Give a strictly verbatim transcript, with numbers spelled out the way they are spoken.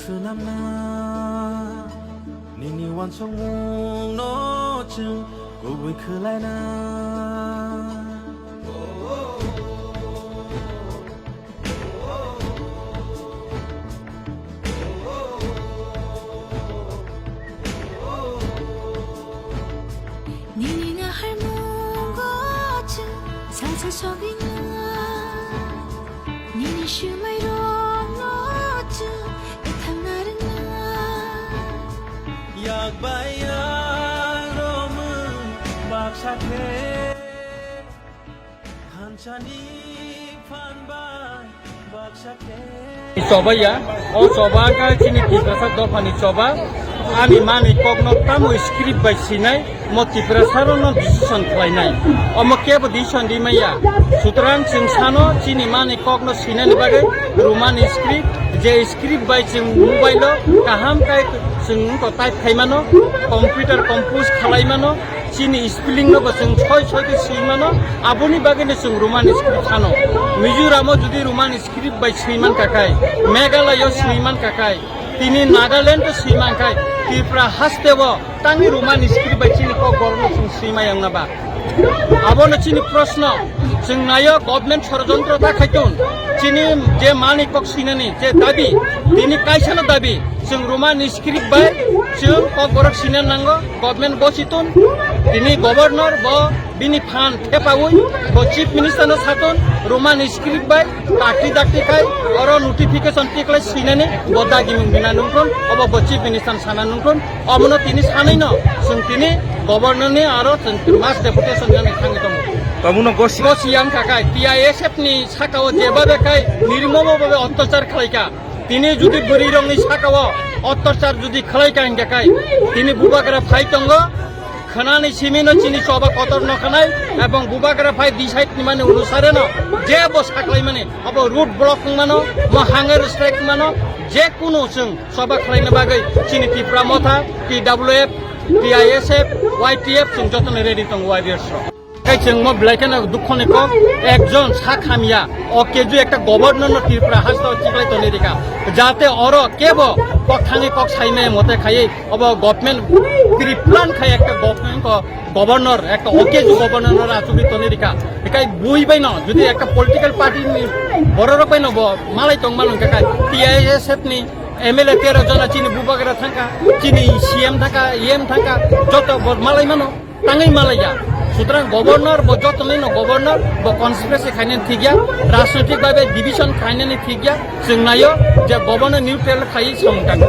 Swnamna nini uansukmungno chwng kubui khwlaina. Nini naharmungo chwng salsa sogwina. Nini swmairokno chwng kwthang narwkna. Yak bai yak romwi baksa khe thansani phan bai baksa khe. Choba ya, o choba khe chini Tiprasa dophani choba. Ani mani kokno tamo script bai sinai, mo Tiprasa rokno decision khlainai. Omo kebo decision di maya. Sutrang chwng sano chini mani kokno sinani bagwi Roman script, je script bai chwng mobile o kaham kai chwng wngkha type khaimano, computer compose khalaimano, chini spelling no bo chwng soi soi khe swi mano, aboni bagwi no chwng Roman script sano. Mizoram o jodi Roman script bai swi man kakai, Meghalaya o swi man kakai, tini Nagaland o swi man kai, Tripura haste o tangwi Roman script bai chini kok borok no chwng swi mayang na ba. Abono chini proshno, chwng nayo government sorojontro ta khaitun, chini je mani kok swinani je dabi, tini kaisano dabi, chwng Roman script bai chwng kok borok swina nango, government bositun, tini governor bo bini phan thepaui bo chief minister no satun Roman script bai takti dakti khai oro notification tiklai swinani bo dagimung bina nungkon, obo bo chief minister sana nungkon. Omono tini sanwi no chwng tini governor ni aro chwng mass deputation jani thangwi tongo. Omono gosi. Gosi yang kha kai T I S F ni saka o jeba be kai nirmomo babe ottachar khlai kha. Tini jodi bwrwi rok ni saka o ottachar jodi khlai kha hingkha kai tini bubagra phai tongo. Khwnani simi no chini choba kotor no khwnai ebong bubagra phai decide ni mani onusare no jebo saklai mani obo road block wng mano, mo hunger strike wng mano, je kunu chwng choba khlaina bagwi chini Tipra Motha, T W F, T I S F, Y T F chwng jotono ready tongo warriors rok. Kai chwng mo belai kheno dukho ni kok, ekjon sak hamya, o keju ekta governor no Tripura haste o chiklai toni rikha, jate oro kebo kok thangwi kok saimaya mote khaiwi obo government pre-plan khai ekta government ko governor, ekta okeju governor no achugwi toni rikha. Ekai bui bai no, jodi ekta political party ni bororok bai no bo malai tong mano hingkha kai T I S F ni M L A tero jona chini bubagra thangkha, chini C M thangkha, E M thangkha, joto bo malai mano, tangwi malai ya. Sutrang governor bo joto ni no governor bo conspiracy khainani thik ya, rajnoitik babe division khainani thik ya, chwng nayo je governor neutral khai samung tangwi.